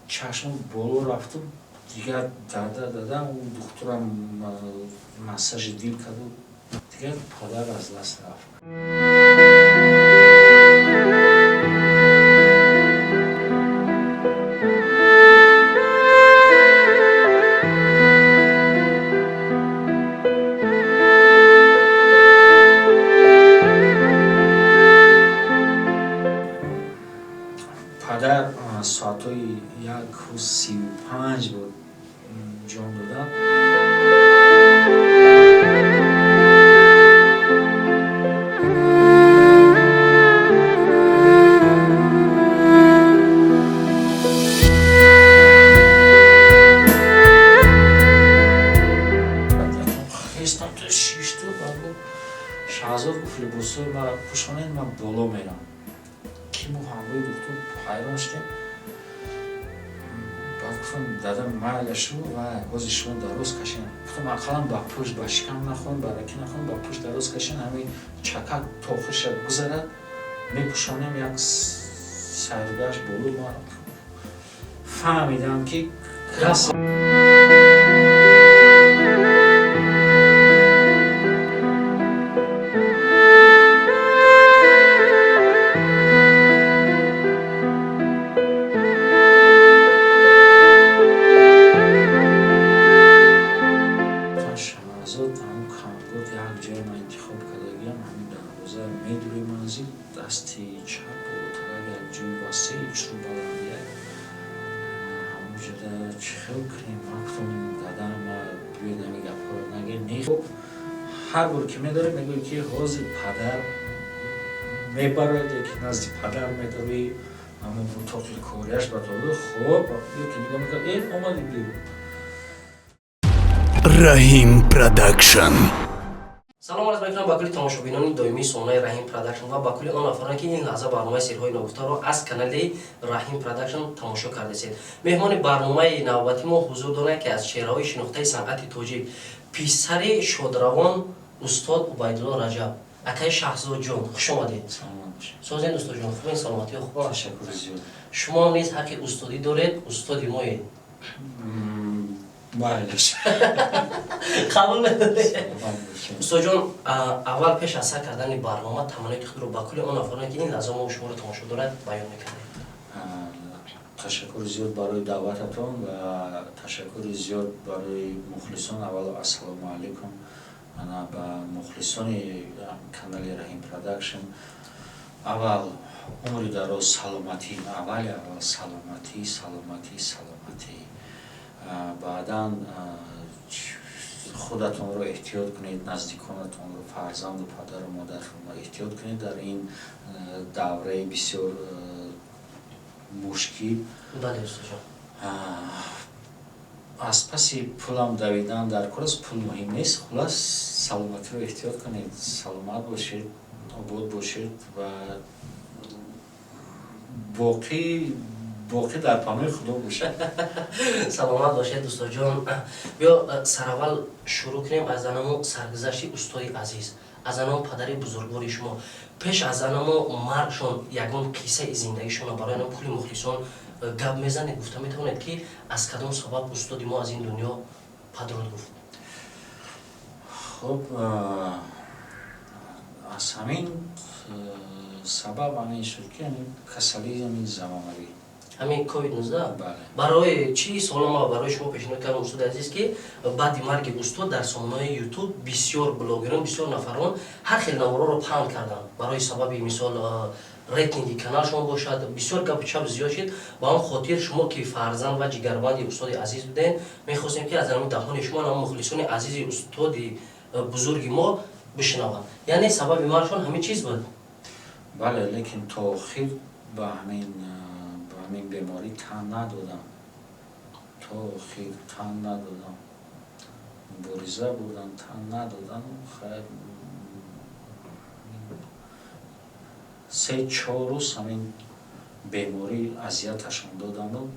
Чашму боло рафту, дигар дада дада духтурам массажи дил карду, дигар падар аз даст рафт. Падар соатҳои 1:35 буд ҷон доданд. Хестам, шишту, баъд гуфт, Шаҳзод гуфт, либосҳои мара пӯшонед, ман боло мерам. Ки мо ҳамроҳи духтур ҳайрон шудем. Баъд гуфтам, дада, майла шу ва ҳозир шумо дароз кашен. Гуфтам, ақаллан ба пушт, ба шикам нахоҳем, ба раки нахоҳем, ба пушт дароз кашен, ҳамин чакак то охирша гузарад, мепӯшонем, як сайргашт боло. Ман фаҳмидам, ки кас Шаҳзод, ҳамун камгот як ҷое ман интихоб кардагиам, ҳамин дарвоза медури манзил, дасти чап болотарак як ҷои васеи чӯ баландия, ҳамун ҷода чӣ хел кунем? Ман гуфтам, дадам, ма биёед, ҳамин гапҳоро нагӯед. Не, ҳар бор ки медорем, мегӯем, ки ҳозир падар мебарояд ё ки назди падар медорӣ, ҳамун утоқи корияш ба толу. Хоб ё ки нигоҳ мекард, э, омади биёр. Раҳим Продакшн. Салом арз мекунам ба кулли тамошобинони доимии сомонаи Раҳим Продакшн ва ба кулли он нафароне, ки ин лаҳза барномаи Сирҳои ногуфтаро аз канали Раҳим Продакшн тамошо кардесед. Меҳмони барномаи навбати мо ҳузур доранд, ки аз чеҳраҳои шинохтаи санъати тоҷик, писари шодравон устод Убайдулло Раҷаб, акаи Шаҳзодҷон, хуш омадед. Саломат бошед. Созен, устодҷон, хубен, саломатиё хуб? Ташаккури зиёд. Шумо низ ҳаққи устодӣ доред, устоди моед. Майлаш. Қабул медоред? Саломат бошед. Устодҷон, аввал пеш аз сар кардани барнома таманнои худро ба кулли он нафароне, ки ин лаҳза мо шуморо тамошо дорад, баён мекардед. Ташаккури зиёд барои даъвататон ва ташаккури зиёд барои мухлисон. Аввало, ассалому алайкум, ана ба мухлисони канали Раҳим Продакшн. Аввал умри дароз, саломатӣ, аввали аввал саломатӣ, саломатӣ, саломатӣ. Баъдан худатонро эҳтиёт кунед, наздиконатонро, фарзанду падару модаратонро эҳтиёт кунед дар ин давраи бисёр мушкил. Бале, устодҷон. Аз паси пулам давидан дар кор аст, пул муҳим нест. Хулас, саломатиро эҳтиёт кунед, саломат бошед, обод бошед ва боқӣ дар паноҳи Худо бошед. Саломат бошед, устодҷон. Биё, сараввал шурӯъ кунем аз анамо саргузашти устоди азиз, аз анамо падари бузургвори шумо. Пеш аз анамо маргшон ягон қиссаи зиндагишонро барои анамо кулли мухлисон гап мезанед, гуфта метавонед, ки аз кадом сабаб устоди мо аз ин дунё падруд гуфт? Хуб, аз ҳамин сабаб ҳамин шуд, ки ҳамин касалии ҳамин замонавӣ. Ҳамин ковид 19? Бале. Барои чӣ суоло ма барои шумо пешниҳод кардам, устоди азиз, ки баъди марги устод дар сомонаҳои Ютуб бисёр блогерон, бисёр нафарон ҳар хел наворҳоро паҳн карданд, барои сабаби мисол рейтинги каналшон бошад, бисёр гапу чап зиёд шид. Ба он хотир шумо, ки фарзанд ва ҷигарбанди устоди азиз будем, мехостем, ки аз ҳамин даҳони шумо ҳамон мухлисони азизи устоди бузурги мо бишнаванд. Яъне сабаби маргшон ҳамин чиз буд? Бале, лекин то охир ба ҳамин беморӣ тан надодам, то охир тан надодам, мубориза бурдам, тан надодам. Хайр, 3-4 рӯз ҳамин беморӣ азияташон додану,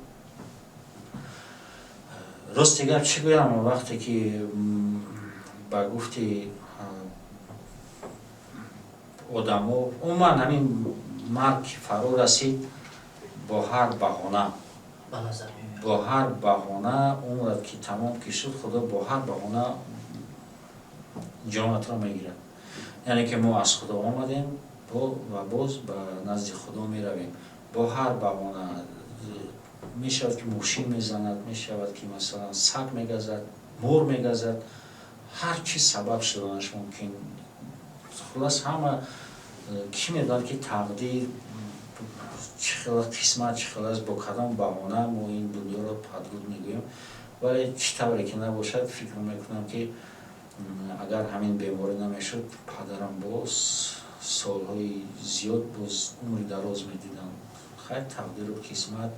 рости гап чӣ гӯям, вақте ки ба гуфти одамо умуман ҳамин марг ки фаро расид, бо ҳар баҳона Ба назар меояд. Бо ҳар баҳона умрат ки тамом ки шуд, Худо бо ҳар баҳона ҷонатро мегирад. Яъне ки мо аз Худо омадем ва боз ба назди Худо меравем. Бо ҳар баҳона мешавад, ки мошин мезанад, мешавад, ки масалан саг мегазад, мор мегазад, ҳар чиз сабаб шуданаш мумкин. Хулас, ҳама кӣ медонад, ки тақдир чӣ хел, қисмат чӣ хел аст, бо кадом баҳона мо ин дунёро падруд мегӯем. Вале чӣ тавре ки набошад, фикр мекунам, ки агар ҳамин беморӣ намешуд, падарам боз солҳои зиёд, боз умри дароз медиданд. Хайр, тақдиру қисмат.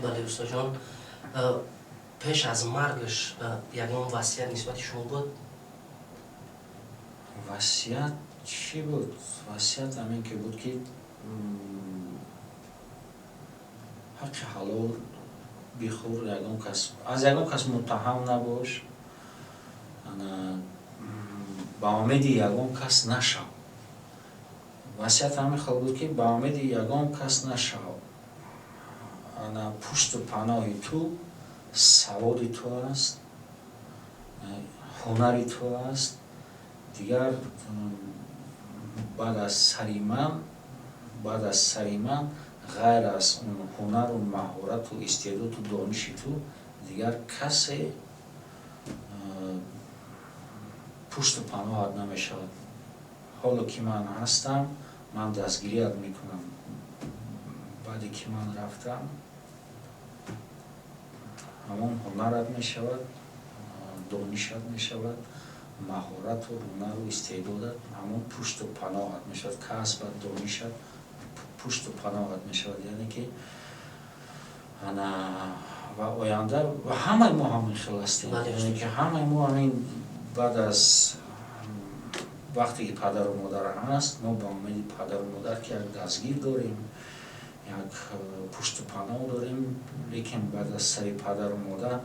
Бале, устоҷон, пеш аз маргаш ягон васият нисбати шумо буд? Васият чӣ буд? Васият ҳамин ки буд, ки ҳаққи ҳалол бихӯр, ягон кас аз ягон кас муттаҳам набош, ба умеди ягон кас нашав. Васият ҳамин хел буд, ки ба умеди ягон кас нашав. Ана пушту паноҳи ту саводи ту аст, ҳунари ту аст. Дигар баъд аз сари ман ғайр аз он ҳунару маҳорату истеъдоду дониши ту дигар касе пушту паноҳат намешавад. Ҳоло ки ман ҳастам, ман дастгирият мекунам. Баъде ки ман рафтам, ҳамон ҳунарат мешавад, донишат мешавад, маҳорату ҳунару истеъдодат ҳамон пушту паноҳат мешавад, касбат, донишат пушту паноҳат мешавад. Яъне ки ана ва оянда ва ҳамаи мо ҳамин хел ҳастем. Яъне ки ҳамаи мо ҳамин баъд аз вақте ки падару модар ҳаст, мо ба умеди падару модар, ки як дастгир дорем, як пушту паноҳ дорем. Лекин баъд аз сари падару модар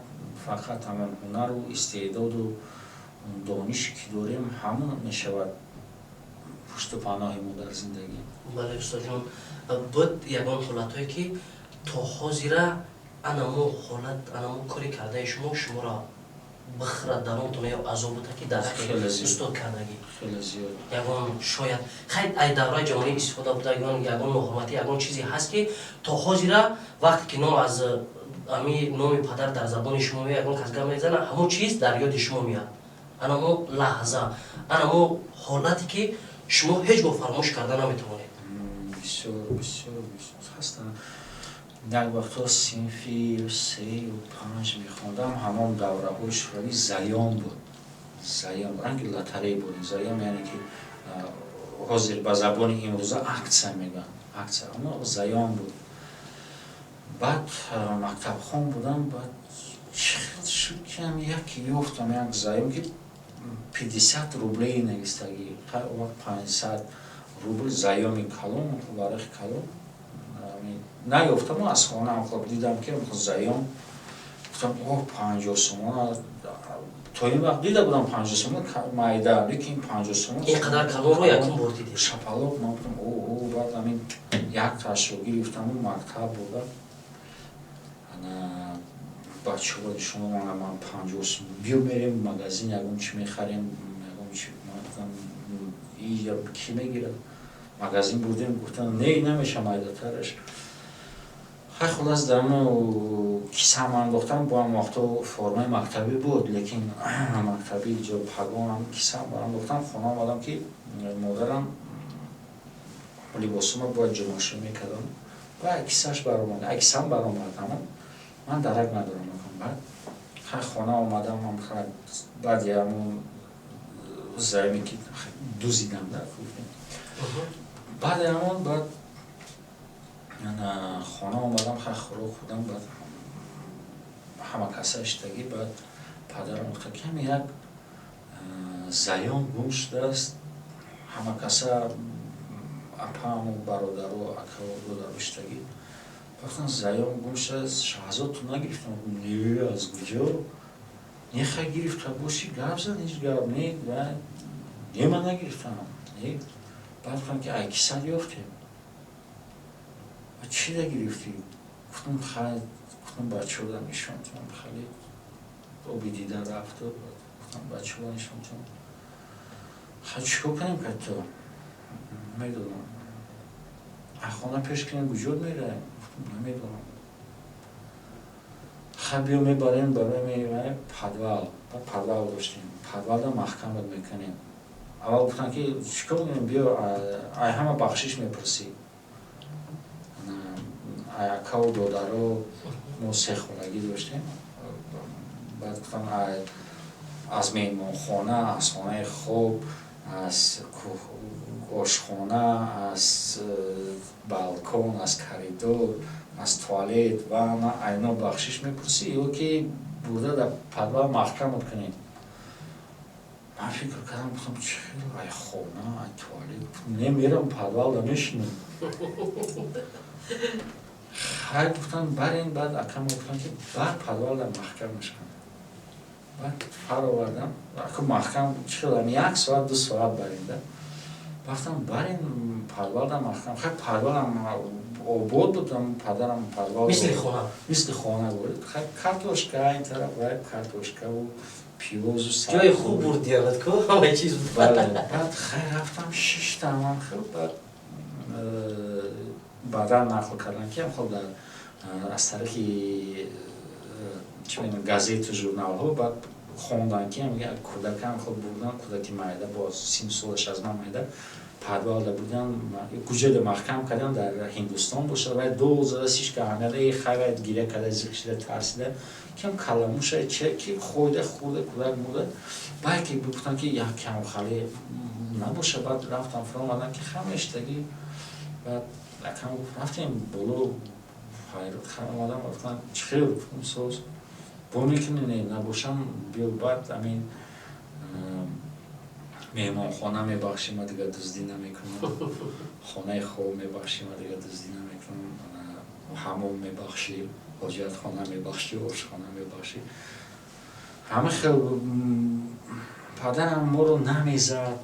фақат ҳамон ҳунару истеъдоду донише ки дорем, ҳамон мешавад пушту паноҳи мо дар зиндагӣ. Бале, устоҷон, буд ягон ҳолатҳое, ки то ҳозира анамо ҳолат, анамо кори кардаи шумо шуморо бихӯрад даронтон ё азоб бута, ки дар ҳаққи устод кардагӣ? Хеле зиёд. Ягон, шояд, хай, ай давраи ҷавонӣ истифода буда, ягон ноҳурматӣ, ягон чизе ҳаст, ки то ҳозира вақте ки ном аз ами номи падар дар забони шумо меояд, ягон кас гап мезанад, ҳамон чиз дар ёди шумо меяд, анамо лаҳза, анамо ҳолате, ки шумо ҳеҷ гоҳ фаромӯш карда наметавонед? Бисёр, бисёр ҳастанд. Як вақтҳо синфи сею панҷ мехондам. Ҳамон давраҳои шӯравӣ заём буд. Заём ранги лотерея буд. Заём яъне ки ҳозир ба забони имрӯза акция мегӯянд, акция, оно заём буд. Баъд мактабхон будам. Баъд чӣ хел шуд, ки як ёфтам як заём, ки 50 рублей навистагӣ. Вақт 500 рубл заёми калон, варақи калон наёфтаму аз хонаам хоб дидам, ки заём. Гуфтам: «О, 50 сомона». То ин вақт дида будам 50 сомона майда, лекин 50 сомон ин қадар калонро якум бор дидед. Шапалоқ. Ман гуфтам: «О». Баъд ҳамин якташро гирифтаму мактаб бурда, бачаҳо нишон: «Ман 50 сом, биё мерем магазин, ягон чи мехарем, ягон чи». Ман гуфтам: «Кӣ мегирад?» Магазин бурдем, гуфтам: «Не, намеша майдатараш». Хай, хулас, дармо кисам андохтам. Бо ҳам вақто формаи мактабӣ буд, лекин мактабӣ ҷо пагонам кисам андохтам. Хона омадам, ки модарам либосума бояд ҷумъашо мекардам ва кисаш баромад, кисам баромад. Ҳамон ман дарак надорам. Баъд хай, хона омадам, баъди ҳамон заёме ки дузидам да, баъди ҳамон, баъд хона омадам, хай, хӯрок хӯрдам. Баъд ҳама каса иштагӣ. Баъд падарам гуфта, ки ҳами як заём гум шудааст. Ҳама каса, апаму бародару акаву додару иштагӣ, гуфтан: «Заём гум шудааст, Шаҳзод, ту нагирифтам?» «Не, аз куҷо?» «Не, хай, гирифта бошӣ, гап зад, ҳеҷ гап не». «Не, ман нагирифтам, не». Баъд гуфтам, ки ай кисат ёфтем. Чӣ да гирифтӣ? Гуфтам, хай, гуфтам, бачаҳода нишон тиҳам. Хеле оби дида рафту гуфтам, бачаҳода нишон тиҳам. Хай, чӣ кор кунем? Като намедонам, а хона пеш кунем, куҷо мераем? Гуфтам, намедонам. Хай, биё, мебарем барои подвал. Подвал доштем, подвалда маҳкамат мекунем. Аввал гуфтанд, ки чӣ кор кунем, биё, ай ҳама бахшиш мепурсӣ, ай акаву додаро. Мо се хонагӣ доштем. Баъд гуфтам, аз меҳмонхона, аз хонаи хоб, аз ошхона, аз балкон, аз коридор, аз туалет, ванна, айно бахшиш мепурсӣ ё ки бурда дар подвал маҳкамат кунем. Ман фикр кардам, гуфтам, чӣ хел, ай хона, ай туалет? Не, мерам, подвалда мешинам. Хай, гуфтан, барин. Баъд акама гуфтан, ки бар, подвалда маҳкамаш кун. Баъд фаровардам, аку маҳкам чӣ хел, як соат, 2 соат баринда рафтам, барин, подвалда маҳкам. Хай, подвалам обод буд, падарам подвал Мисли хона. Мисли хона буд. Хай, картошка ин тараф, вай, картошкаву пиёзу. Ҷои хуб бурдиянат ку, ҳамаи чиз. Бале. Баъд, хай, рафтам, шиштам. Хел баъд баъдан нақл кардам, ки хоб дар аз тариқи чӣ мегӯям, газету журналҳо баъд хондан, ки кӯдакам хоб бурдан, кӯдаки майда, бо сину солаш аз ман майда, подвалда бурдан, куҷода маҳкам кардан, дар Ҳиндустон бошад. Вай дол зада сишка аҳамият, э, хай, вай гиря карда, зиқ шида, тарсида, кам каламуша че ки хӯрда, хӯрда, кӯдак мурда. Баъд ки гуфтан, ки як кам хали набоша. Баъд рафтам, фаромадам, ки ҳамештагӣ. Баъд акам гуфт, рафтем боло, ҳайрат, омадам, гуфтам, чӣ хел? Гуфтам, соз бо мекунӣ, не набошам, биё. Баъд амин меҳмонхона мебахшӣ, ма дигар дуздӣ намекунам, хонаи хоб мебахшӣ, ма дигар дуздӣ намекунам, ҳамом мебахшӣ, ҳоҷатхона мебахшӣ, ошхона мебахшӣ. Ҳама хел падарам моро намезад,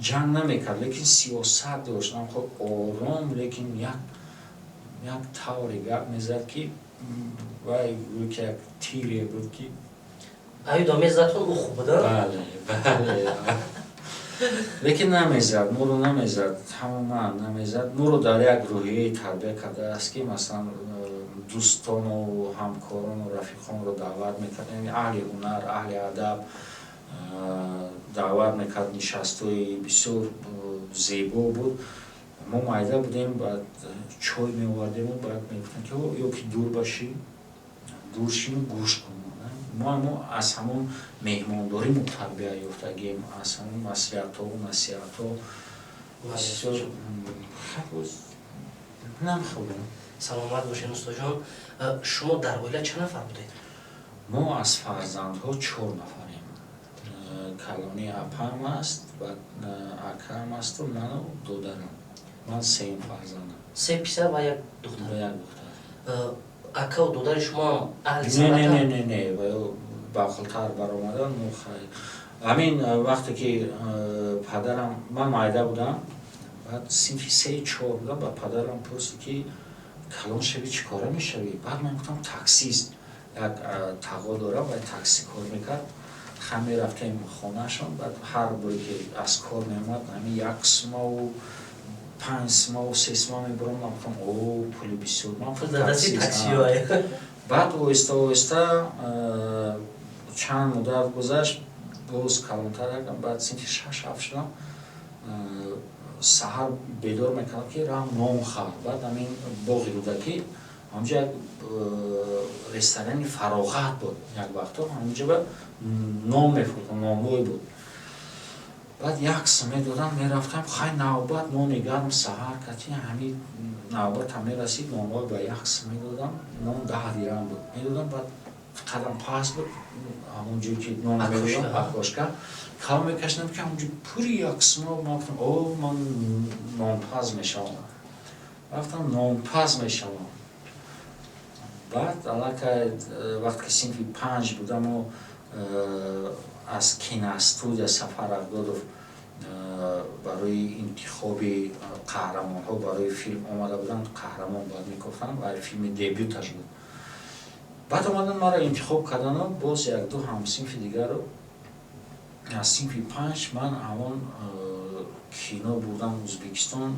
ҷанг намекард, лекин сиёсат дошт. Хоб ором, лекин як тавре гап мезад, ки вай гӯй ки як тире буд, ки Аюдо мезадтон, ӯ хуб буда? Бале, лекин намезад, моро намезад, тамоман намезад. Моро дар як рӯҳияи тарбия кардааст, ки масалан, дӯстону ҳамкорону рафиқонро даъват мекард, яъне аҳли ҳунар, аҳли адаб даъват мекард. Нишастҳои бисёр зебо буд. Мо майда будем, баъд чой меовардему, баъд мегуфтем, ки ё ки дур башӣ, дур шину, гӯш кун. Мо аз ҳамон меҳмондорӣ мо тарбия ёфтагем, аз ҳамон маслиҳатҳову насиҳатҳо бисёр намехобем. Саломат бошед, устодҷон. Шумо дар оила чанд нафар будед? Мо аз фарзандҳо чор нафарем. Калони апам аст ва акам асту ману додарам. Ман сеюм фарзандам. Се писар ва як духтар? Ва як духтар. Акаву додари шумоам аҳли Не, не, не. санъатанд? Не, не, баъқилтар баромадан. Мо, хай, ҳамин вақте ки падарам, ман майда будам, баъд синфи се, чор будам, ба падарам пурсид, ки калон шавӣ, чӣ кора мешавӣ? Баъд ман гуфтам, таксист. Як тағо дорам, вай такси кор мекард. Ха, мерафтем хонаашон. Баъд ҳар боре ки аз кор меомад, ҳамин як сумаву 5 сумаву 3 сума мебурам. Ман гуфтам, о, пули бисёр, ман Пул дар дасти таксист. таксиҳо. Баъд оҳиста оҳиста чанд муддат гузашт, боз калонтар якам, баъд синфи шаш, ҳафт шудам, саҳар бедор мекардам, ки рам, нон хар. Баъд ҳамин боғи Рӯдакӣ, ҳамҷо як ресторани Фароғат буд як вақто, ҳаминҷо ба нон мефурӯхтам, нонвой буд. Баъд як сум медодам, мерафтам. Хай, навбат, нони гарм саҳар кати ҳамин навбатам мерасид, нонвой ба як сум медодам, нон 10 дирам буд, медодам. Баъд қадам паст буд, ҳамон ҷое ки нон медодам, окошка кал мекашидам, ки ҳамонҷо пури як сума. Ман гуфтам, о, ман нонпаз мешавам. Рафтам, нонпаз мешавам. Баъд аллакай вақте ки синфи панҷ будаму аз киностудия Сафар Ағдодов Барои интихоби қаҳрамонҳо барои филм омада буданд. Қаҳрамон бояд мекофтанд ва филми дебюташ буд. Баъд омадан, маро интихоб кардану боз якду ҳамсинфи дигарро аз синфи 5 ман ҳамон кино бурдам Ӯзбекистон.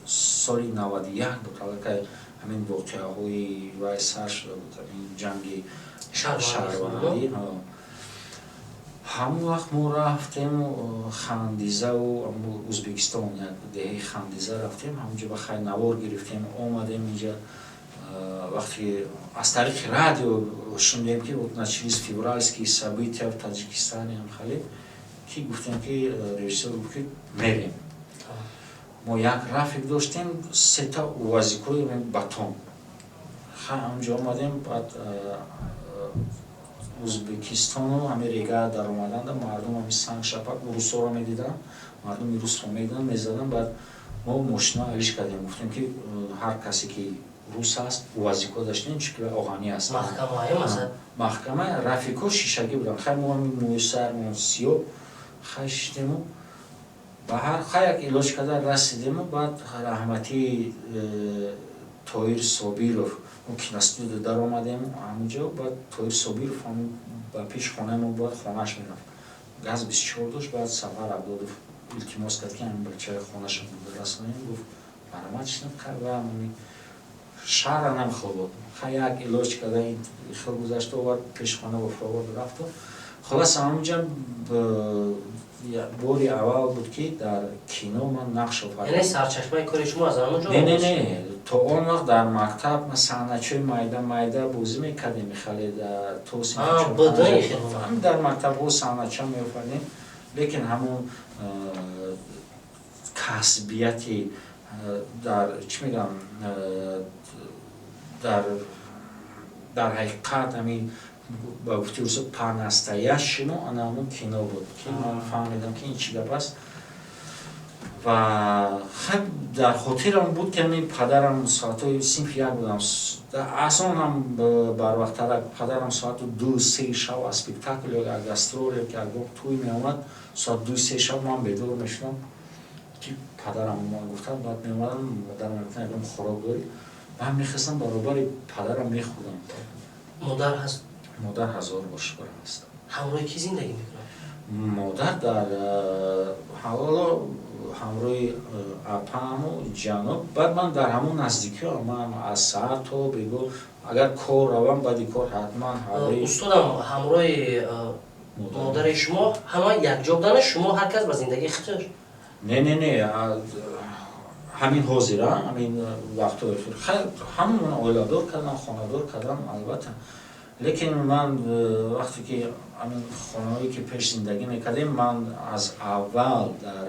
Соли 91 буд, аллакай ҳамин воқеаҳои вай сар шуда буд, ҳамин ҷанги шаҳрвандӣ. Ҳамон вақт мо рафтем Хандизаву Ӯзбекистон, як деҳаи Хандиза рафтем. Ҳамонҷо ба хай навор гирифтем, омадем инҷа. Вақте аз тариқи радио шунидем, ки вот начались февральские события в Таджикистане, хеле ки гуфтем, ки режиссер гуфт, ки мерем. Мо як рафик доштем, сета УАЗикои батон. Ҳамонҷо омадем. Баъд Ӯзбекистону ҳами рега даромаданда мардум ҳами санг шапак урусоро медиданд, мардуми русро медиданд, мезаданд. Баъд мо мошина алиш кардем, гуфтем, ки ҳар касе ки рус аст, УАЗико доштем, чунки оғанӣ аст, маҳкама. Рафико шишагӣ буданд. Хай, мо ҳами мӯи сармон сиёҳ, хай, шиштему ба ҳар хай як илоҷ карда расидему. Баъд раҳматии Тоир Собиров, мо киностудия даромадем ҳамунҷо. Баъд Тоир Собиров ба пеши хонаи мо бояд хонааш мерафт, ГАЗ 24 дошт. Баъд Сафар Абдодов илтимос кард, ки ҳамин бачаи хонашон расонем. Гуфт, марҳамат, шинад. Ва шаҳра намехел буд. Хай, як илоҷ карда хел гузашта овард, пеши хона фуровард, рафту. Холас, ҳамунҷа бори аввал буд, ки дар кино ман нақш офаридам. Яъне сарчашмаи кори шумо аз ҳамон ҷо? Не, не, не, то он вақт дар мактаб ма саҳначаҳои майда майда бозӣ мекардем, хеле то дар мактабҳо саҳнача меофаридем, лекин ҳамон касбияти дар, чӣ мегӯям, дар ҳақиқат ҳамин ба гуфти русо по-настоящему ана ҳамон кино буд, ки ман фаҳмидам, ки ин чӣ гап аст. Ва хай, дар хотирам буд, ки ҳамин падарам соатҳои синфи 1 будам, аз он ҳам барвақттарак, падарам соату 2-3 шаб аз спектакл ё аз гастрол ё ки ягон тӯй меомад. Соат 2-3 шаб ман бедор мешудам, ки падарам омад гуфтам. Баъд меомадам, модарам мегуфтам, ягон хӯрок дорӣ? Ман мехестам, баробари падарам мехӯрдам. Модар ҳаст? Модар ҳазор бор шукр, ҳаст. Ҳамроҳи кӣ зиндагӣ мекунад? Модар дар ҳоло ҳамроҳи апааму ҷаноб. Баъд ман дар ҳамон наздикиҳо, ман аз саҳар то бего агар кор равам, баъди кор ҳатман ҳамроҳи Устодам ҳамроҳи модари шумо ҳама якҷо буданд, шумо ҳар кас ба зиндагии худаш? Не, не, не, ҳамин ҳозира, ҳамин вақтҳои охир ҳамамон оиладор кардам, хонадор кардам, албатта. Лекин ман вақте ки ҳамин хонаҳое ки пеш зиндагӣ мекардем, ман аз аввал дар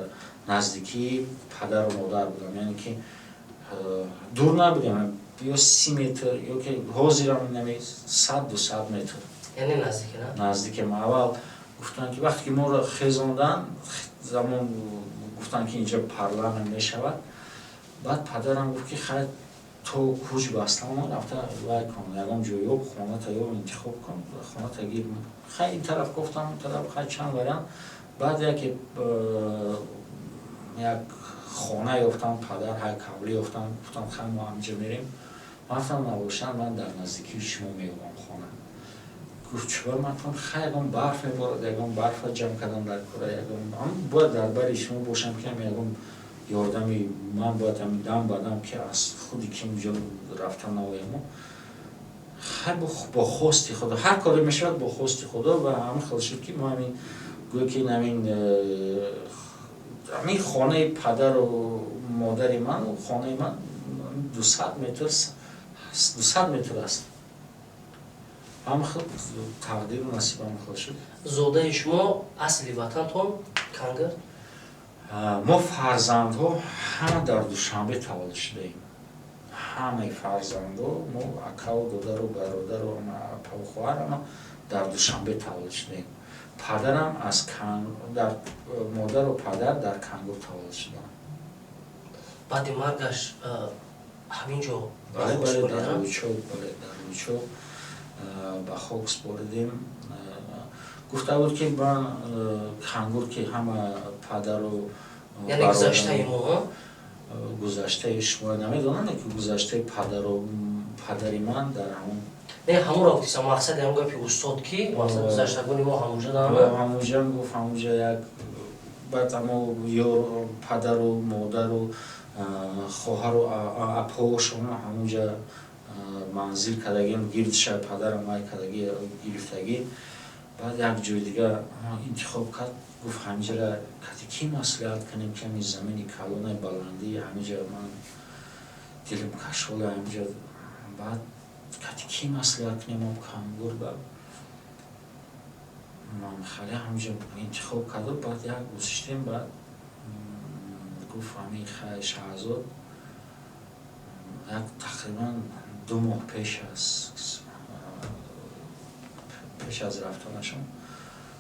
наздикии падару модар будам, яъне ки дур набудем, ё 30 метр, ё ки ҳозирам нами 100-200 метр. Яъне наздик, на? Наздикем. Аввал гуфтанд, ки вақте ки моро хезондан, замон гуфтанд, ки инҷа парламент мешавад. Баъд падарам гуфт, ки хай, то кӯч бастамо рафта вай кун, ягон ҷой ёб, хоната ёб, интихоб кун, хоната гир. Хай, ин тараф гуфтам, он тараф, хай, чанд вариант. Баъд яке як хона ёфтам, падар ҳай кавлӣ ёфтам, гуфтам, хай, мо ҳаминҷа мерем. Ман гуфтам, набошанд, ман дар наздикии шумо меёбам хона. Гуфт, чӯба? Ман гуфтам, хай, ягон барф меборад, ягон барфа ҷамъ кардам дар кора, ягон бояд дар бари шумо бошам, ки ҳам ягон ёрдами ман бояд ҳами дам ба дам, ки аз худи ким ҷо рафта наояму. Хай, бо хости худо ҳар коре мешавад, бо хости худо. Ва ҳамин хел шуд, ки мо ҳамин гӯё ки ҳамин хонаи падару модари ман, хонаи ман 200 метр, 200 метр аст. Ҳамин хел тақдиру насибам хел шуд. Зодаи шумо, асли ватантон Кангар? Мо фарзандҳо ҳама дар Душанбе таваллуд шудаем. Ҳамаи фарзандҳо мо, акаву додару бародару апаву хоҳар, ҳама дар Душанбе таваллуд шудаем. Падарам аз дар модару падар дар Кангур таваллуд шуданд. Баъди маргаш ҳамин ҷо? Бале, бале, дар Рӯйчол, бале, дар Рӯйчол ба хок супоридем. Гуфта буд, ки ман Кангур, ки ҳама падару Яъне гузаштаи мо. Гузаштаи шумо намедонам, ки гузаштаи падару падари ман дар ҳамон Не, ҳамонро гуфтисам, мақсади ҳамон гапи устод, ки мақсад гузаштагони мо ҳамуҷа дама. Ҳамуҷа гуфт, ҳамуҷа як баъд амо ё падару модару хоҳару апошон ҳамуҷа манзил кардагим, гирдша падарам вай кардагӣ, гирифтагӣ. Баъд як ҷои дига интихоб кард, гуфт: «Ҳамиҷара кати кӣ маслиҳат кунем, ки ҳами замини калонаи баландӣ, ҳамиҷа ман дилам кашола, ҳамиҷа баъд кати кӣ маслиҳат кунем?» Мо Кангур ба ман хеле ҳамиҷа интихоб карду баъд як гузиштем. Баъд гуфт: «Ҳамин хай, Шаҳзод, як тақрибан 2 моҳ пеш аз рафтанашон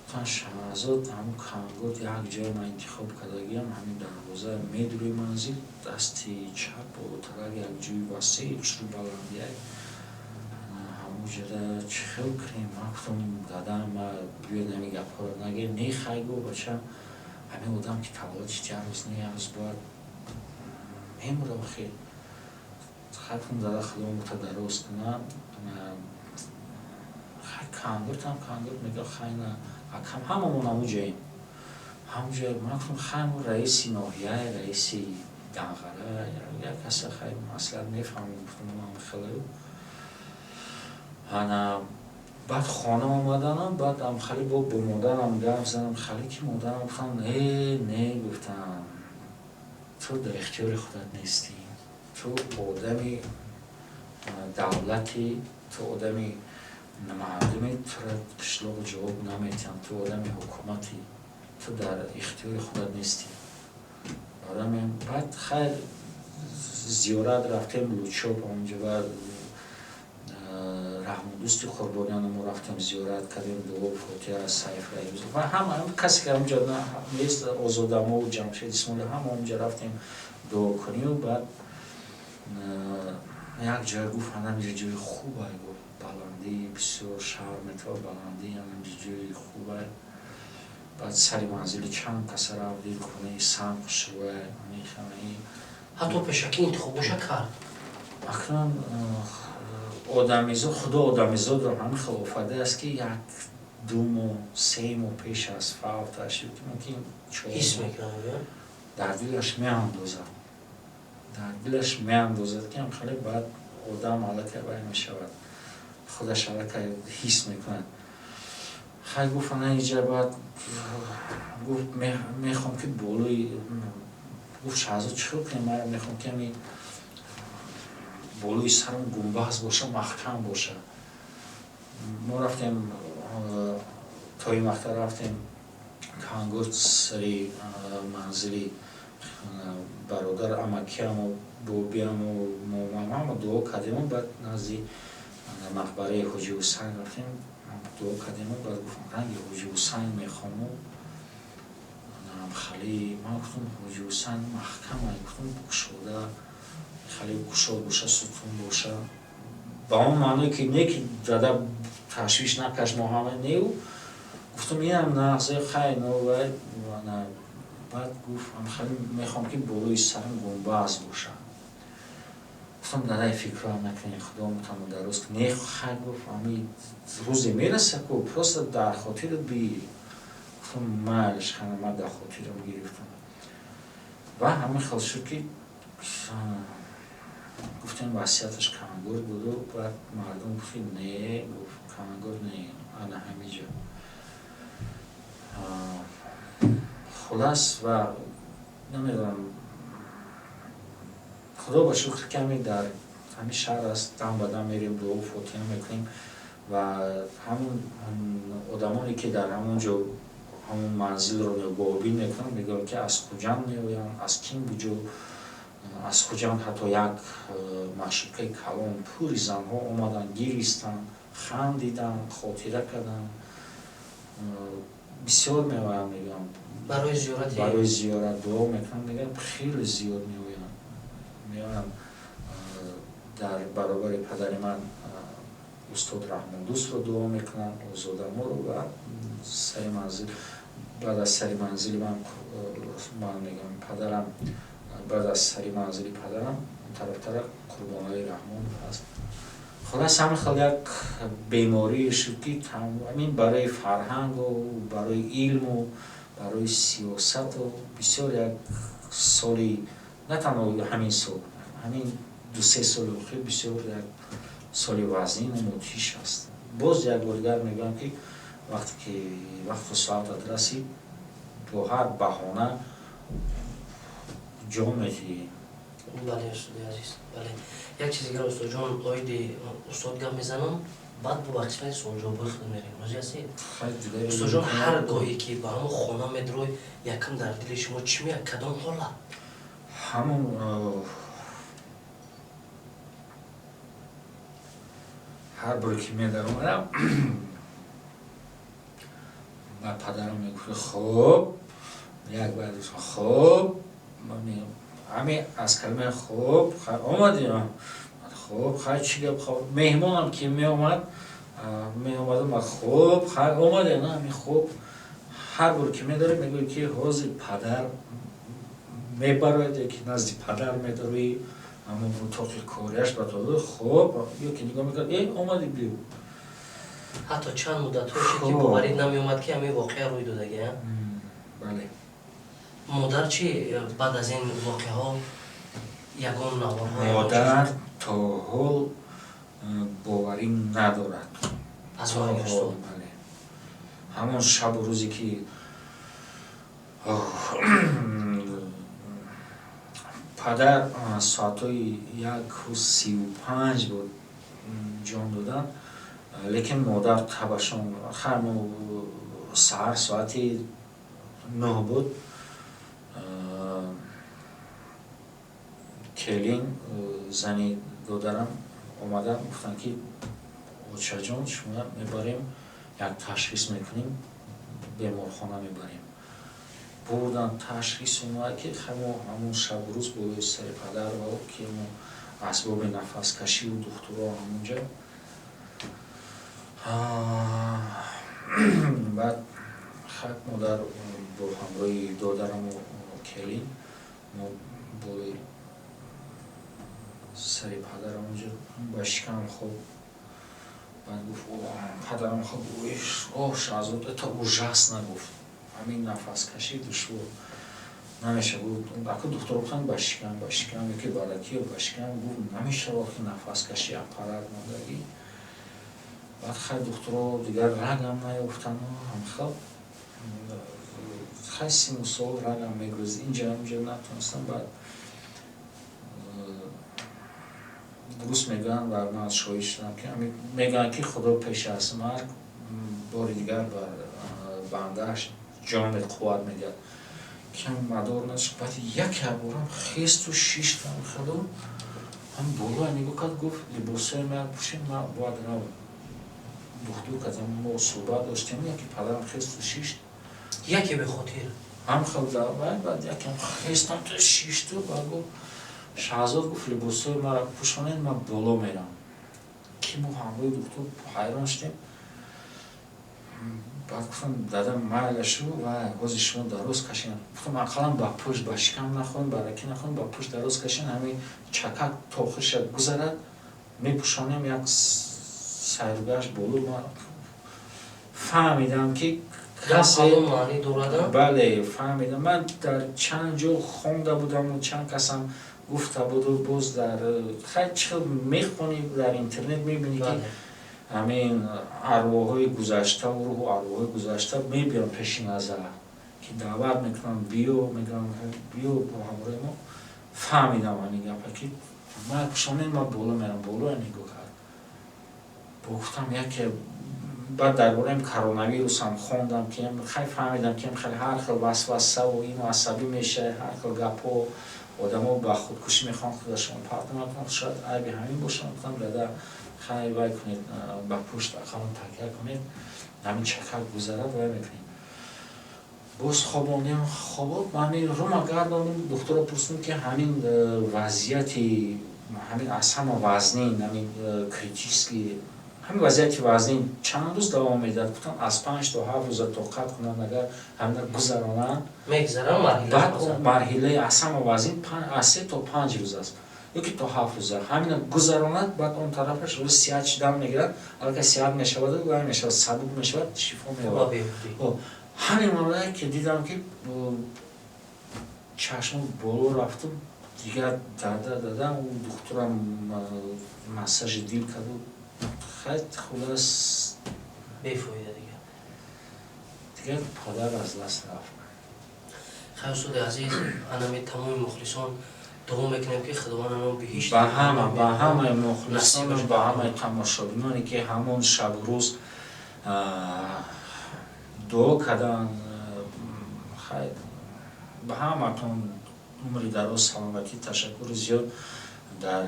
гуфтан: Шаҳзод, ҳамун Кангур як ҷое ман интихоб кардагиам, ҳамин дарвоза медурӯи манзил, дасти чап болотарак як ҷои васеи хушрӯ баландия, ҳамуҷада чӣ хел кунем?» Ман гуфтам: «Дадам, ма биёед, ҳамин гапҳоро наге». «Не, хай, гу, бача, ҳамин одам ки таваллуд шид, як рӯз не, як рӯз бояд мемура охир». Хай, гуфтам: «Дада, Худо мута дароз кунад, хай, Кангуртам Кангур мега, хай, на, акам, ҳамамон ҳамуҷаем, ҳамуҷа». Ман гуфтам: «Хай, мо раиси ноҳия, раиси Данғара, як каса, хай, маслиҳат мефаҳмем». Гуфтам: хеле ана. Баъд хона омаданам, баъд хеле бо модарам гап задам, хеле ки модарам гуфтам: «Не, не, — гуфтам, — ту дар ихтиёри худат нестӣ, ту одами давлатӣ, ту одами мардуми, тура қишлоқ ҷавоб наметиҳанд, ту одами ҳукуматӣ, ту дар ихтиёри худат нестӣ». Барои баъд, хайр, зиёрат рафтем Лучоб, онҷо баъд Раҳмондӯсти Қурбониён мо рафтем, зиёрат кардем, дуо фотиҳа Сайф Раим ва ҳама касе ки онҷо нест, Озодамову Ҷамшед Исмоили, ҳама онҷо рафтем дуо кунию. Баъд як ҷое гуфт: «Ҳанамиҷа ҷои хубай, — гуфт, — баландӣ бисёр, шаҳр метава, баландӣ, ҳанамиҷа ҷои хубай». Баъд сари манзили чанд каса рафт, дид хонаи санг хушрӯай. Ҳатто пешакӣ интихобоша кард. Акнун одамизод, Худо одамизодро ҳамин хел офаридааст, ки як 2 моҳ, 3 моҳ пеш аз фавташ, мумкин ҳис мекунад. Дар дилаш меандозад, дар дилаш меандозад, ки ҳам хеле баъд одам аллакай вай мешавад, худаш аллакай ҳис мекунад. Хай, гуфт, ана иҷа. Баъд гуфт: «Мехоҳам ки болои», гуфт: «Шаҳзод, чӣ хел кунем? Ман мехоҳам, ки ҳами болои сарам гумбаз боша, маҳкам боша». Мо рафтем то ин вақта, рафтем Кангур, сари манзили бародар, амакиаму бобиаму момам, ҳама дуо кардему. Баъд назди мақбараи Ҳоҷи Ҳусайн рафтем, дуо кардему. Баъд гуфтам: «Ранги Ҳоҷи Ҳусайн мехоҳму хали». Ман гуфтам: «Ҳоҷи Ҳусайн маҳкама», гуфтам, «кушода, хеле кушод боша, сутун боша». Ба он маъное ки не, ки дада, ташвиш накаш, мо ҳама неу. Гуфтам: «Инам нағзе, хай, но». Баъд гуфт: «Хеле мехоҳам, ки болои сарам гумбаз боша». Гуфтам: «Дадай, фикрам накунед, Худо мутамо дароз». «Не, хай, — гуфт, — ами рӯзе мераса ку, просто дар хотират бигир». Гуфтам: «Майлиш, хана, ман дар хотирам гирифтам». Ва ҳамин хел шуд, ки гуфтем, васияташ Кангур буду. Баъд мардум гуфт: «Не, — гуфт, — Кангур не, ана ҳамиҷа». Хулас, ва намедонам, Худо ба шукр, ки ҳамин дар ҳамин шаҳр аст, дам ба дам мерем, дуо фотиҳа мекунем. Ва ҳамун одамоне ки дар ҳамон ҷо ҳамун манзилро нигоҳбин мекунанд, мегӯянд, ки аз Хуҷанд меоянд, аз ким буҷо, аз Хуҷанд ҳатто як маршруткаи калон пури занҳо омаданд, гиристанд, хандиданд, хотира карданд. Бисёр меоянд, мегӯям. Барои зиёрат. Барои зиёрат дуо мекунанд, мегӯям, хеле зиёд меоянд. Дар баробари падари ман. Устод Раҳмондӯстро дуо мекунам, Озодаморо ва сари манзил, баъд аз сари манзили ман, ман мегӯям, падарам, баъд аз сари манзили падарам тарафтара Қурбоналӣ Раҳмонов аст. Хулас, ҳамин хел як беморие шуд, ки ҳамин барои фарҳангу барои илму барои сиёсату бисёр як соли, на танҳо ҳамин сол, ҳамин 2-3 соли охир бисёр як соли вазнину мудҳиш аст. Боз як бор дигар мегӯям, ки вақте ки вақту соатат расид, бо ҳар баҳона ҷон медиҳӣ. Бале, устоди азиз, бале. Як чизи дигар, устодҷон, оиди устод гап мезанам, баъд бо ба қисмати суолҷавобҳои худ мерем. Розӣ ҳастед, устодҷон? Ҳар гоҳе ки ба ҳамон хона медурой, якам дар дили шумо чӣ меяд, кадом ҳолат? Ҳамон ҳар боре ки медаромадам, ба падарам мегуфт: «Хуб», як баъд: «Хуб». Ҳамин аз калимаи «хуб», омадӣ, хуб, хай, чӣ гап? Меҳмонам ки меомад, меомадам, «Хуб, хай, омадӣ?» На, ҳамин «хуб». Ҳар бор ки медорем, мегӯяд, ки ҳозир падар мебарояд, ё ки назди падар медорӣ, ҳамон утоқи кориаш ба то хуб, ё ки нигоҳ мекард: «Э, омадӣ, биё». Ҳатто чанд муддатҳо шуд, ки боварӣ намеомад, ки ҳамин воқеа рӯй додаги. Бале. Модар чӣ, баъд аз ин воқеаҳо ягон наворҳо? Модар то ҳол боварӣ надорад. Аз марги устод? Бале, ҳамон шабу рӯзе ки падар соатҳои 1:35 буд ҷон додан, лекин модар табашон ҳамо саҳар соати 9 буд. Келин, зани додарам, омадан, гуфтанд, ки очаҷон, шумо мебарем, як ташхис мекунем, беморхона мебарем. Бурдан, ташхис омад, ки ҳамо ҳамон шабу рӯз болои сари падар ва ки асбоби нафаскашиву духтуро ҳамонҷа. Баъд хак модар бо ҳамроҳи додараму келин мо болои сари падарам онҷо ба шикам хоб. Баъд гуфт падарам: «Хоб, о, Шаҳзод, это ужасно», гуфт, «ҳамин нафаскашӣ душвор намеша». Аку духтур гуфтанд ба шикам ёки бараки ё ба шикам. Гуфт, намешавад, ки нафаскашӣ аппарат мондагӣ. Баъд хай, духтуро дигар рагам наёфтану ҳамхел хай сину сол рагам мегӯз, инҷа инҷа натонистам. Баъд дуруст мегӯянд ва ман шоҳид шудам, ки мегӯянд, ки Худо пеш аз марг бори дигар ба бандааш ҷон қувват медиҳад. Кам мадор нашуд. Баъд яке борам хесту шиштам хелу ҳам болоя нигоҳ кард, гуфт: «Либосҳои ман пӯшем, ман бояд равам». Духтур кардам, мо суҳбат доштем, яке падарам хесту шишт. Яке бехотир. Ҳам хел баъд якам хестам то шишту, баъд гуфт: «Шаҳзод», гуфт, «либосҳои маро пӯшонед, ман боло мерам». Ки мо ҳамроҳи духтур ҳайрон шудем. Баъд гуфтам: «Дадам, майла шу ва ҳозир шумо дароз кашед». Гуфтам: «Ақаллан ба пушт, ба шикам нахоҳем, ба раки нахоҳем, ба пушт дароз кашед, ҳамин чакак то охирша гузарад, мепӯшонем». Як сайругашт боло, ман фаҳмидам, ки касе маънӣ дорад. Бале, фаҳмидам. Ман дар чанд ҷо хонда будаму чанд касам гуфта буду, боз дар хай чӣ хел мехонӣ, дар интернет мебинӣ, ки ҳамин арвоҳои гузаштаву рӯҳу арвоҳои гузашта мебиён пеши назар, ки даъват мекунанд, биё, мегӯям, биё бо ҳамроҳи мо. Фаҳмидам ҳамин гапа, ки ман пӯшонед, ман боло мерам. Болоя нигоҳ кард, бо гуфтам яке. Баъд дар бораи коронавирусам хондам, ки хай фаҳмидам, ки хеле ҳар хел васвасаву ину асабӣ мешавад, ҳар хел гапҳо, одамо ба худкушӣ мехоҳанд худашон партонанд, шояд айби ҳамин бошад. Гуфтам: «Дада, хай, вай кунед, ба пушт ақаллан такя кунед, ҳамин чакак гузарад, вай мекунед». Боз хобондем. Хобо ҳамин рума гардондем, духтуро пурсидем, ки ҳамин вазъияти ҳамин аз ҳама вазнин, ҳамин критический Ҳамин вазъияти вазнин чанд рӯз давом медиҳад? Гуфтам, аз 5 то 7 рӯза тоқат кунанд, агар ҳамина гузаронанд. Мегзарам. Баъд марҳилаи аз ҳама вазнин аз 3 то 5 рӯз аст ёки то 7 рӯза. Ҳамина гузаронад, баъд он тарафаш рӯз сиҳат шидан мегирад, аллакай сиҳат мешаваду вай мешавад, сабук мешавад, шифо меёбад. Ҳамин маврае ки дидам, ки чашмо боло рафту, дигар дада дада духтурам массажи дил карду, хай, хулас. Бефоида дигар. Дигар падар аз даст рафт. Хай, устоди азиз, анами тамоми мухлисон дуо мекунем, ки Худованд ано биҳишт. Ба ҳамаи мухлисону ба ҳамаи тамошобиноне, ки ҳамон шабу рӯз дуо карданд, хай, ба ҳаматон умри дароз, саломатӣ, ташаккури зиёд. Дар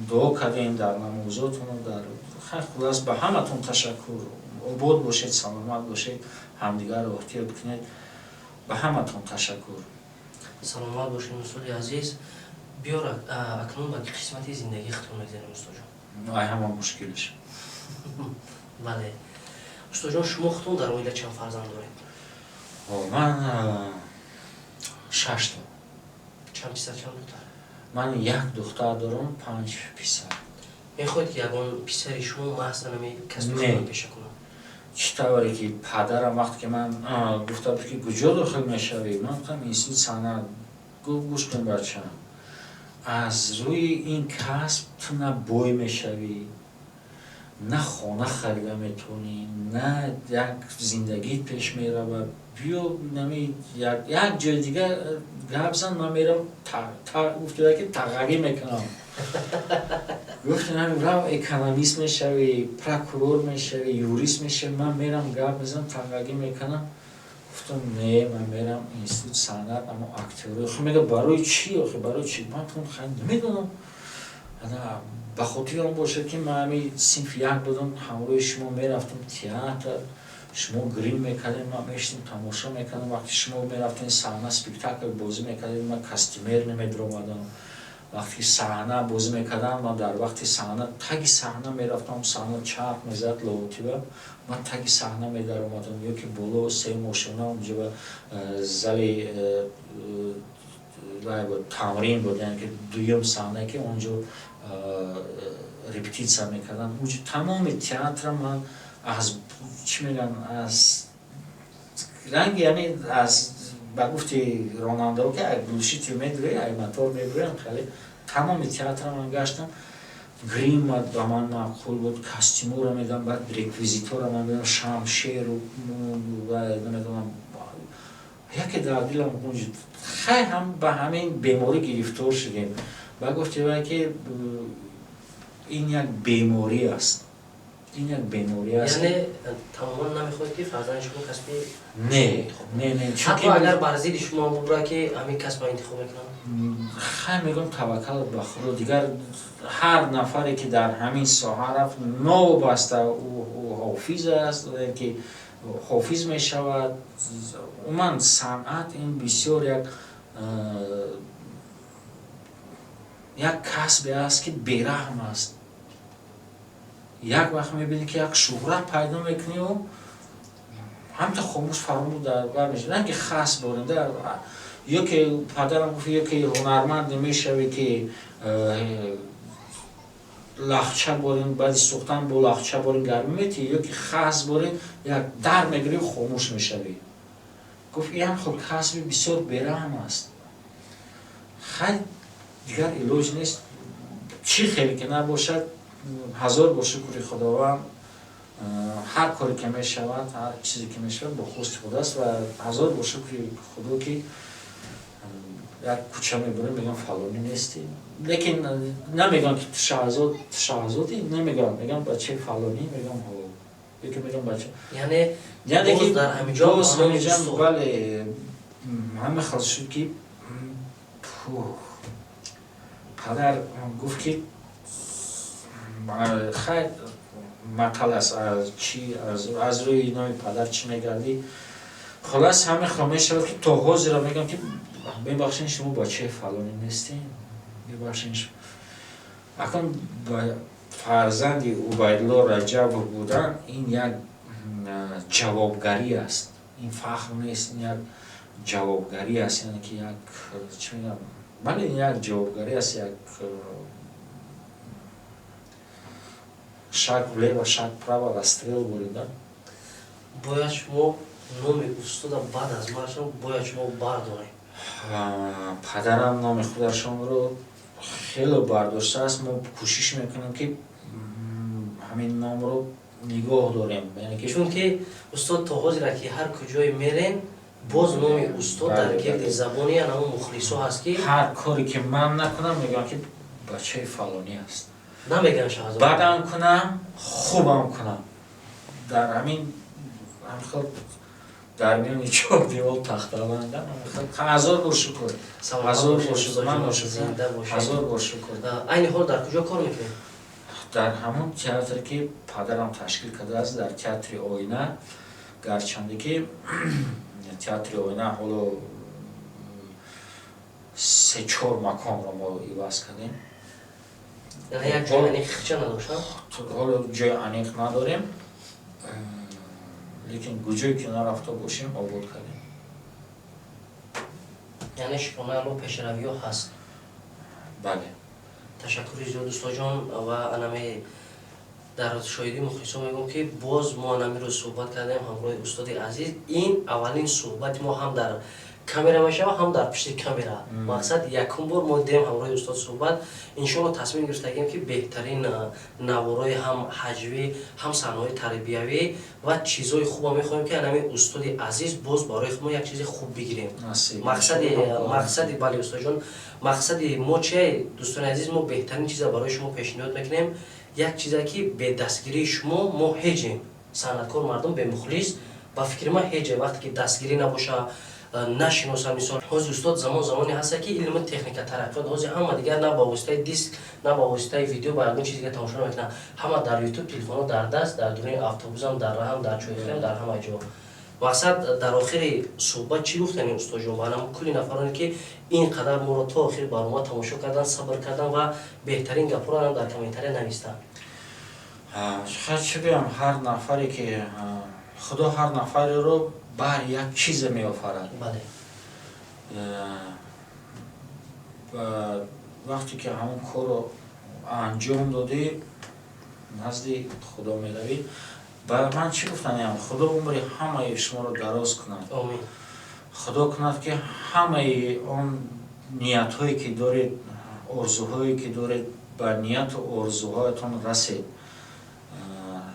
дуо кардем, дар намозотону дар, хай, хулас, ба ҳаматон ташаккур. Обод бошед, саломат бошед, ҳамдигарро эҳтиёт кунед. Ба ҳаматон ташаккур. Саломат бошед, устоди азиз. Биёр, акнун ба қисмати зиндагии худтон мегзарем, устоҷон. Ай ҳама мушкилиш. Бале, устоҷон, шумо худтон дар оила чанд фарзанд доред? Ман шашто. Чанд писар, чанд духтар? Ман як духтар дорам, панҷ писар. Мехоҳед, ки ягон писари шумо маҳз ами касби худро пеша кунад? Чӣ тавре ки падарам, вақте ки ман гуфта буд, ки куҷо дохил мешавӣ, ман гуфтам, институт санъат. Гуфт: «Гӯш кун, бачам, аз рӯи ин касб ту на бой мешавӣ, на хона харида метавонӣ, на як зиндагит пеш меравад. Биё, нами як ҷои дигар гап зан, ман мерам, гуфта ки тағғагӣ мекунам». Гуфт: «Рав, экономист мешавӣ, прокурор мешавӣ, юрист мешавӣ, ман мерам, гап мезанам, тағғагӣ мекунам». Гуфтам: «Не, ман мерам институт санъат, аммо актёри». Охи мега: «Барои чӣ, охи, барои чӣ?» Ман гуфтам: «Хай, намедонам, ба хотири он бошад, ки ман ҳами синфи як будам, ҳамроҳи шумо мерафтам театр, шумо грим мекардем, ман мешидем, тамошо мекардам. Вақте шумо мерафтем саҳна, спектакл бозӣ мекардем, ман костюмер намедиромадам. Вақте ки саҳна бозӣ мекардам, ман дар вақти саҳна таги саҳна мерафтам. Саҳна чарх мезад лоҳутиба, ман таги саҳна медаромадам ё ки боло сеюм ошёна, унҷо зали буд, тамрин буд, яъне ки дуюм саҳна, ки онҷо репетитсия мекардам. Унҷо тамоми театра ман аз, чӣ мегӯям, аз ранги, яъне аз, ба гуфти ронандао, ки глушитель медурӣ, ай мотор мебурем, хеле тамоми театра ман гаштам. Грима ба ман маъқул буд, костюморо медам, баъд реквизитора ман медам, шамшеру намедонам, яке дар дилам гунҷид. Хай, ҳам ба ҳамин беморӣ гирифтор шудем». Ба гуфти вай, ки ин як беморӣ аст, ин як беморӣ аст. Яъне тамоман намехоҳед, ки фарзанди шумо касби Не, не, не. Ҳатто агар бар зидди шумо бубурад, ки ҳамин касбро интихоб мекунам? Хай, мегӯям, таваккал ба Худо. Дигар ҳар нафаре, ки дар ҳамин соҳа рафт, новобаста ӯ ҳофиз аст, ки ҳофиз мешавад, умуман санъат ин бисёр як касбе аст, ки бераҳм аст. Як вақт мебинӣ, ки як шӯҳрат пайдо мекунию ҳамта хомӯш, фаромӯш дар бар мешавӣ, ранги хас боринда. Ё ки падарам гуфт: «Ё ки ҳунарманд мешавӣ, ки лахча борин, баъди сӯхтан бо лахча борин гармӣ метиҳӣ, ё ки хас борин як дар мегирӣ, хомӯш мешавӣ». Гуфт: «Ин ҳам хел касби бисёр бераҳм аст». Хай, дигар илоҷ нест, чӣ хеле ки набошад, ҳазор бо шукри Худованд, ҳар коре ки мешавад, ҳар чизе ки мешавад, бо хости Худоаст. Ва ҳазор бо шукри Худо, ки як кӯча мебурем, мегӯям: «Фалонӣ нестӣ?» Лекин намегӯям, ки ту Шаҳзод, ту Шаҳзодӣ, намегӯям. Мегӯям: «Бачаи фалонӣ?» Мегӯям: «Ҳо». Ёки мегӯям: «Бача». Яъне Яъне ки боз дар ҳаминҷо боз ба номи ҳаминҷа. устод. Бале, ҳама хел шуд, ки падар гуфт, ки хайр, матал аст, аз чӣ, аз рӯи номи падар чӣ мегардӣ. Хулас, ҳамин хел мешавад, ки то ҳозира мегӯям, ки бебахшен, шумо бачаи фалонӣ нестем, бебахшен. Акун Фарзанди Убайдулло Раҷабов будан ин як ҷавобгарӣ аст, ин фахр нест, ин як ҷавобгарӣ аст, яъне ки як, чӣ мегӯям, бале, ин як ҷавобгарӣ аст, як шаг влево, шаг вправо, расстрел бурида. Бояд шумо номи устода баъд аз маргшон бояд шумо бардоред. Падарам номи худашонро хеле бардоштааст. Мо кӯшиш мекунем, ки ҳамин номро нигоҳ дорем. Чунки устод то ҳозира ки ҳар куҷое мерен, боз номи устод дар гирди забони анамо мухлисо ҳаст ки Ҳар коре ки ман накунам, мегӯям, ки бачаи фалонӣ аст. Намегӯям шаҳзод. Бадам кунам, хубам кунам, дар ҳамин хел дар миёни чор девол тахтабандам. Ҳазор бор шукр, ҳазор бор шукр, ман ҳазор бор шукр. Айни ҳол дар куҷо кор мекунед? Дар ҳамон театре, ки падарам ташкил кардааст, дар театри Оина. Гарчанде ки театри Оина ҳоло се чор маконро мо иваз кардем. Ҳоло ҷои аниқ надорем, лекин куҷое ки нарафта бошем, обод кардем. Яъне шукронаи Алло, пешравиҳо ҳаст. Бале. Ташаккури зиёд, устоҷон. Ва анаме дар шоҳидии мухлисо мегӯм, ки боз мо анамиро суҳбат кардем ҳамроҳи устоди азиз. Ин аввалин суҳбати мо ҳам дар камера мешавад, ҳам дар пушти камера. Мақсад, якум бор мо дем ҳамроҳи устод суҳбат. Иншоалло, тасмим гирифтагем, ки беҳтарин наворои ҳам ҳаҷвӣ, ҳам саҳнаҳои тарбиявӣ ва чизҳои хуба мехоҳем, ки анами устоди азиз боз барои мо як чизи хуб бигирем. Мақсади, бале, устоҷон, мақсади мо чие, дӯстони азиз? Мо беҳтарин чиза барои шумо пешниҳод мекунем, як чизе, ки бе дастгирии шумо мо ҳеҷем. Санъаткор мардум бемухлис, ба фикри ман, ҳеҷе. Вақте ки дастгирӣ набоша, нашиносам. Мисол, ҳозир, устод, замон замоне ҳаста, ки илму техника тараққиёт. Ҳозир ҳама дигар на ба воситаи диск, на ба воситаи видео ба ягон чиз дига тамошо намекунанд. Ҳама дар Ютуб, телефонҳо дар даст, дар дуруни автобусам, дар раҳам, дар чойхӯрам, дар ҳама ҷо. Мақсад, дар охири суҳбат чӣ гуфтанем, устоҷон, ба анам кулли нафароне, ки ин қадар моро то охири барнома тамошо кардан, сабр кардан ва беҳтарин гапҳоро дар комментария навистанд? Чӣ гӯям? Ҳар нафаре ки Худо ҳар нафареро бар як чизе меофарад. Вақте ки ҳамон корро анҷом додӣ, назди Худо меравӣ. Ба ман чӣ гуфтаниям? Худо умри ҳамаи шуморо дароз кунад. Худо кунад, ки ҳамаи он ниятҳое, ки доред, орзуҳое, ки доред, ба нияту орзуҳоятон расед.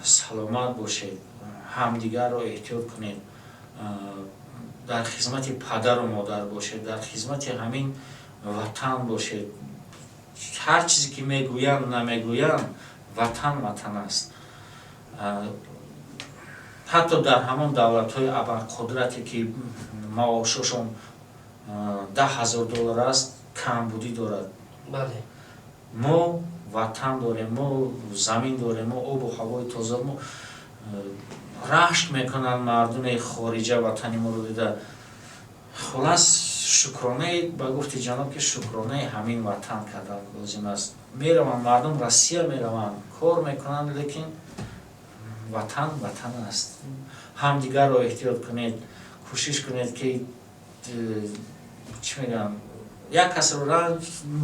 Саломат бошед, ҳамдигарро эҳтиёт кунед, дар хизмати падару модар бошед, дар хизмати ҳамин ватан бошед. Ҳар чизе ки мегӯянд, намегӯянд, ватан ватан аст. Ҳатто дар ҳамон давлатҳои абарқудрате, ки маошошон 10 000 доллар аст, камбудӣ дорад. Мо ватан дорем, мо замин дорем, мо обу ҳавои тоза. Мо рашк мекунанд мардуми хориҷа ватани моро дида. Хулас, шукронаи, ба гуфти ҷаноб, ки шукронаи ҳамин ватан кардан лозим аст. Мераванд мардум, Россия мераванд, кор мекунанд, лекин ватан ватан аст. Ҳамдигарро эҳтиёт кунед, кӯшиш кунед, ки чӣ мегӯям, як касро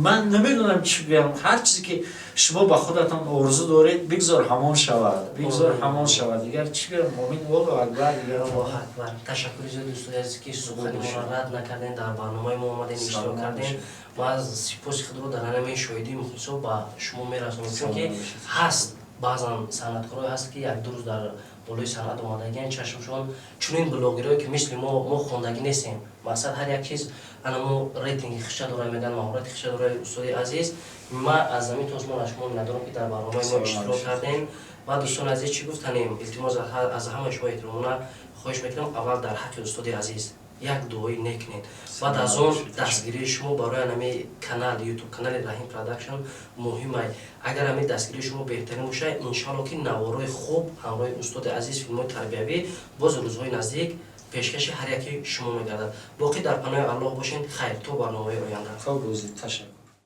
ман намедонам чӣ гӯям. Ҳар чизе ки шумо ба худатон орзу доред, бигзор ҳамон шавад, бигзор ҳамон шавад. Дигар чӣ гӯям? Омин, Аллоҳу акбар, дигар. Аллоҳу акбар. Ташаккури зиёд, дӯстони азиз, ки сухани моро рад накардем, дар барномаи мо омадем, иштирок кардем. Ма сипоси худро дар ҳамин шоҳидии мухлисо ба шумо мерасонам, чунки ҳаст баъзан санъаткорое ҳаст, ки як ду рӯз дар болои санъат омадагиан, чашмшон чунин блогерое, ки мисли мо, мо хондагӣ нестем. Мақсад, ҳар як чиз анамо рейтинги хиша дора, меган, маҳорати хиша дора. Устоди азиз, ма аз замин то осмон аз шумо миннатдорам, ки дар барномаи мо иштирок кардем. Ва дӯстони азиз, чӣ гуфтанем? Илтимос, аз ҳамаи шумо эҳтиромона хоҳиш мекунам, аввал дар ҳаққи устоди азиз як дуои нек кунед, баъд аз он дастгирии шумо барои анами канал, Ютуб канали Раҳим Продакшн муҳимай. Агар ҳамин дастгирии шумо беҳтарин бошад, иншоалло, ки наворои хуб ҳамроҳи устоди азиз, филмҳои тарбиявӣ боз рӯзҳои наздик пешкаши ҳар яки шумо мегардад. Боқӣ дар паноҳи Аллоҳ бошед. Хайр, то барномаи оянда. Ташаккур.